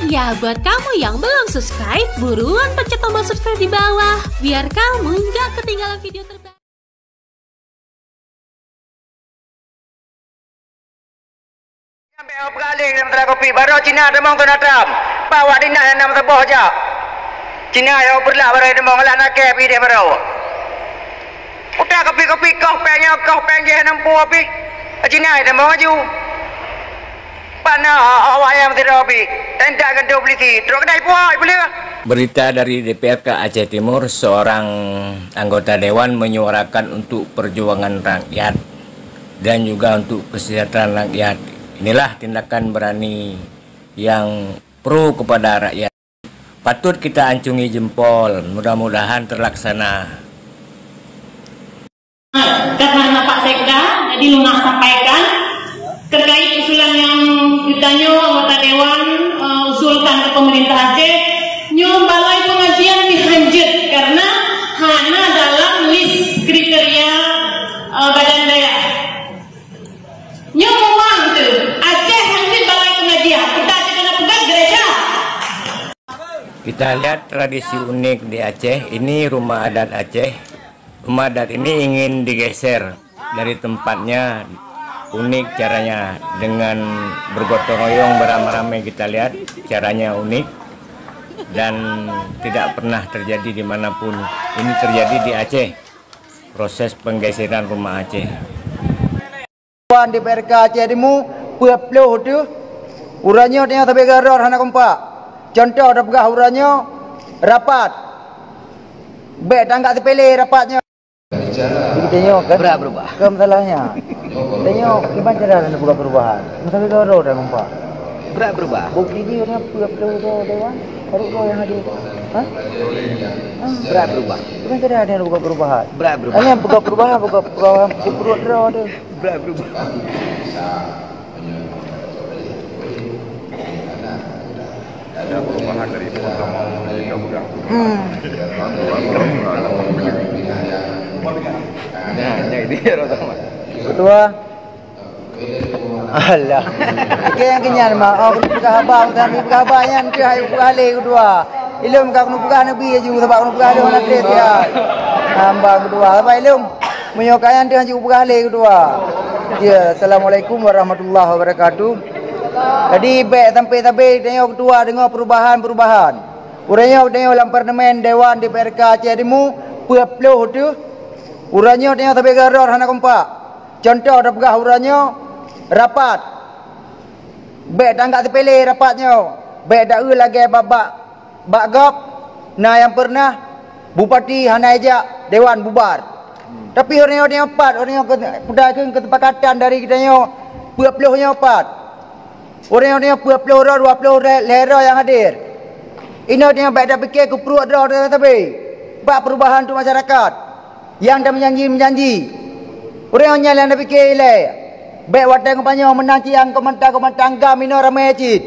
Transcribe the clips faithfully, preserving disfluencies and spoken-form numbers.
Ya, buat kamu yang belum subscribe, buruan pencet tombol subscribe di bawah, biar kamu nggak ketinggalan video terbaru. Sampai awak beralih dalam tengah kopi, baru Cina demong tu natam. Pak awak dinah yang nama teboh aja. Cina yang berlak baru demong lah nak ke pideh baru. Udah kopi-kopi koh peng nyoe, koh peng jih nampu api. Cina yang demong aju. Pana awak yang tidak api. Tentak gantung polisi. Truk kedai puai boleh. Berita dari D P R K Aceh Timur, seorang anggota dewan menyuarakan untuk perjuangan rakyat dan juga untuk kesejahteraan rakyat. Inilah tindakan berani yang pro kepada rakyat. Patut kita ancungi jempol, mudah-mudahan terlaksana. Karena anak Pak Sekda, jadi lôn nak sampaikan terkait usulan yang geutanyoe anggota dewan, eh, usulkan ke pemerintah Aceh, nyoe balai pengajian dihanjeuet karena hana dalam lis kriteria, eh, badan dayah. Nyoe memang tu, Aceh hanjeuet balai pengajian, kita akan peugah gereja. Kita lihat tradisi unik di Aceh. Ini rumah adat Aceh. Rumah adat ini ingin digeser dari tempatnya. Unik caranya, dengan bergotong royong beramai-ramai, kita lihat caranya unik dan tidak pernah terjadi di manapun. Ini terjadi di Aceh, proses penggeseran rumah Aceh. Dewan D P R K Aceh Timu, peuet ploh teuh. Uroe nyoe tanyoe sabe keudroe hana kompak. Contoh tapeugah uroe nyoe rapat. Bèk tanggap seupele rapat nyoe. Jadi tanyoe kan brat berubah. Bukan masalahnya. Tanyoe kiban cara nak buka perubahan. Masa kita roh dah nampak. Brat berubah. Bukti dia orang apa apa tu dewan. Baru kau yang hadir. Ha? Ha? Brat berubah. Bukan cara dia nak buka perubahan. Brat berubah. Hanya buka perubahan, buka perubahan, buka perut dia tu. Brat berubah. Ada perubahan dari pertama dari pegang. Hmm. Nah, jadi dia orang sama. Ketua. Alah. Oke, yang kenyan mah. Oh, peugah haba, kami peugah haba nyan keuh hai peugah lé ketua. Ilum ka keuneuk peugah neubi aju, sabab keuneuk peugah lé hana trép ya. Hamba ketua, sabab ilum. Meunyoe kaya deuh ju peugah lé keudua. Ya, assalamualaikum warahmatullahi wabarakatuh. Jadi bèk sampai sabe tanyoe keudua deungoe perubahan-perubahan. Uroe nyoe tanyoe lam parlemen dewan D P R K Aceh Timu peuet ploh teuh. Uroe nyoe tanyoe sabe keudroe hana kompak. Contoh tapeugah uroe nyoe rapat. Bèk tanggap seupele rapat nyoe. Bèk taeu lagèe bak-bak bak gob na nyang peureunah bupati hana ijak dewan bubar. Tapi uroe nyoe pat, uroe nyoe keu-, peudakeueng keusepakatan dari geutanyoe peuet ploh nyoe pat. Uroe nyoe peuet ploh droe, dua ploh lhèe droe nyang hadir. Inoe tanyoe bèk tapike keu pruet droe sabe bak perubahan untuk masyarakat. Nyang dan meujanji-meujanji. Ureueng nyan nyang na pike ilèe. Bèk watèe geutanyoe meunang cit nyang keu mantong-keu mantong gam inoe ramè cit.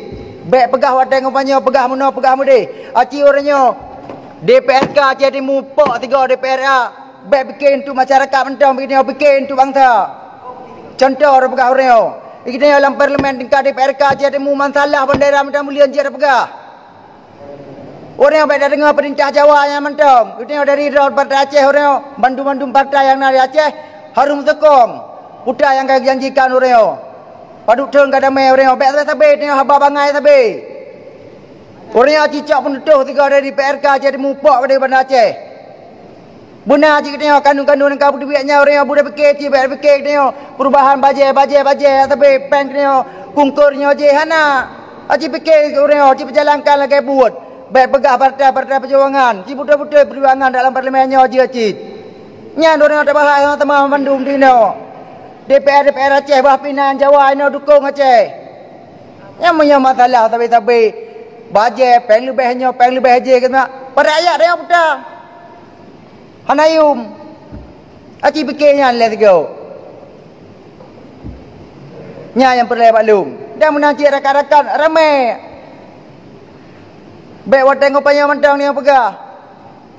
Bèk peugah watèe geutanyoe peugah meunoe peugah meudéh. Aci ureueng nyoe D P R K Aceh Timu pok sigoe D P R A. Bèk pike untuk masyarakat mantong, pike untuk bansa. Contoh ureueng peugah ureueng nyoe. Geutanyoe lam parlemen tingkat D P R K Aceh Timu masalah bandera mantong buleuen jeuet peugah. Ureueng bèk tadeungoe peurintah Jawa nyan mantong. Geutanyoe dari droe Partai Aceh, ureueng bandum-bandum partai nyang na di Aceh harôh meusokong peue nyang ka geujanjikan ureueng. Padub thôn ka damè ureueng, bèk sabe-sabe tanyoe haba bangai sabe. Ureueng cicok peunutoh sigoe dari P R K Aceh Timu pok dari Banda Aceh. Beuna cit geutanyoe kandung-kandung nyang ka peuteubiet nyan, ureueng nyang buda pike cit bèk pike geutanyoe perubahan bajèe, bajèe, bajèe, tapi péng geutanyoe kungkor nyoe jih hana. Aci pike ureueng nyoe, ci peujalankan lagèe buet. Bèk peugah partai-partai peujuangan, ci beutôi-beutôi peujuangan dalam parlemen nyoe jeuet cit. Nyan ureueng nyang tabahas sama-sama mandum di inoe. D P R, D P R Aceh bah pinan Jawa inoe dukong Aceh. Nyang meunyoe masalah sabe-sabe, bajèe, péng leubeh nyoe, péng leubeh jih, keuneuk para rakyat nyang peutang. Hana yum. Aci pike nyan lé sigoe. Nyan nyang peureulèe bak lôn. Dan meunan cit rakan-rakan ramè. Bèk watèe ngon panyang mantong nyang peugah.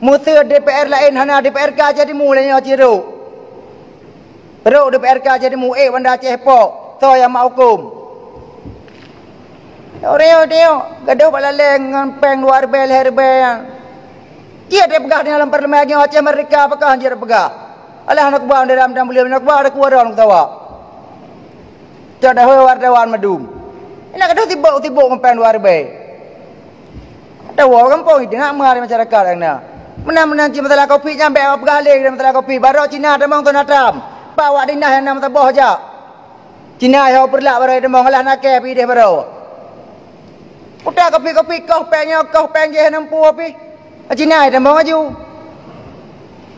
Meuseu D P R laén hana D P R K Aceh Timu lé nyoe cit rôk. Rôk D P R K Aceh Timu ék Banda Aceh pok. Soe nyang mak hukôm? Tengok, tengok, tengok. Gadôh bak laleng ngon péng dua ribèe, lhèe ribèe nyan. Jeuet tapeugah di dalam parlemen lagèe Aceh Merdeka, pakon jeuet tapeugah. Alah, aneuk buah dalam dan buleuen aneuk buah ada kuara aneuk tawa. Cok dah hôi wartawan madum. Ina gadôh sibok-sibok ngon péng dua ribèe. Ada wa gampông itu nak mari masyarakat na. Meunan-meunan cit masalah kopi nyan bèk peugah lé masalah kopi. Baroe Cina tamong Donald Trump. Pak wak dinah nyang na meusaboh jak. Cina yoh peureulak baroe tamong alah nakèe pih idéh baroe. Utak kopi-kopi koh péng nyoe koh péng jih neumpu pih. Cina tamong aju.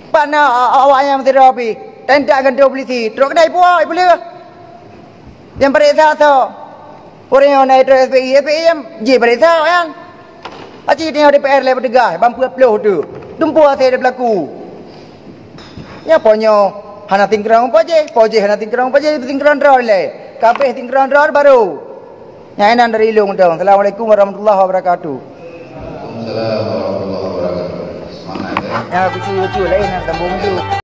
Pak na a-, awak nyang meusidroe pih. Tentak gantoe polisi. Trok keudai puwoe ipeuleueh. Nyang paréksa soe? Ureueng nyang na itu S P I, S P I nyang jih paréksa nyan. Aci tanyoe D P R lé petugas ban peuet ploh tu. Tumpu hase dipelaku. Nyan po nyoe hana singkrong po jih, po jih hana singkrong po jih, singkrong droe lé. Kabeh singkrong droe baru. Nyan inan dari lôn dong. Assalamualaikum warahmatullahi wabarakatuh. Waalaikumsalam warahmatullahi wabarakatuh. Semangat, eh. Ya, lucu-lucu lain nak sambung tu.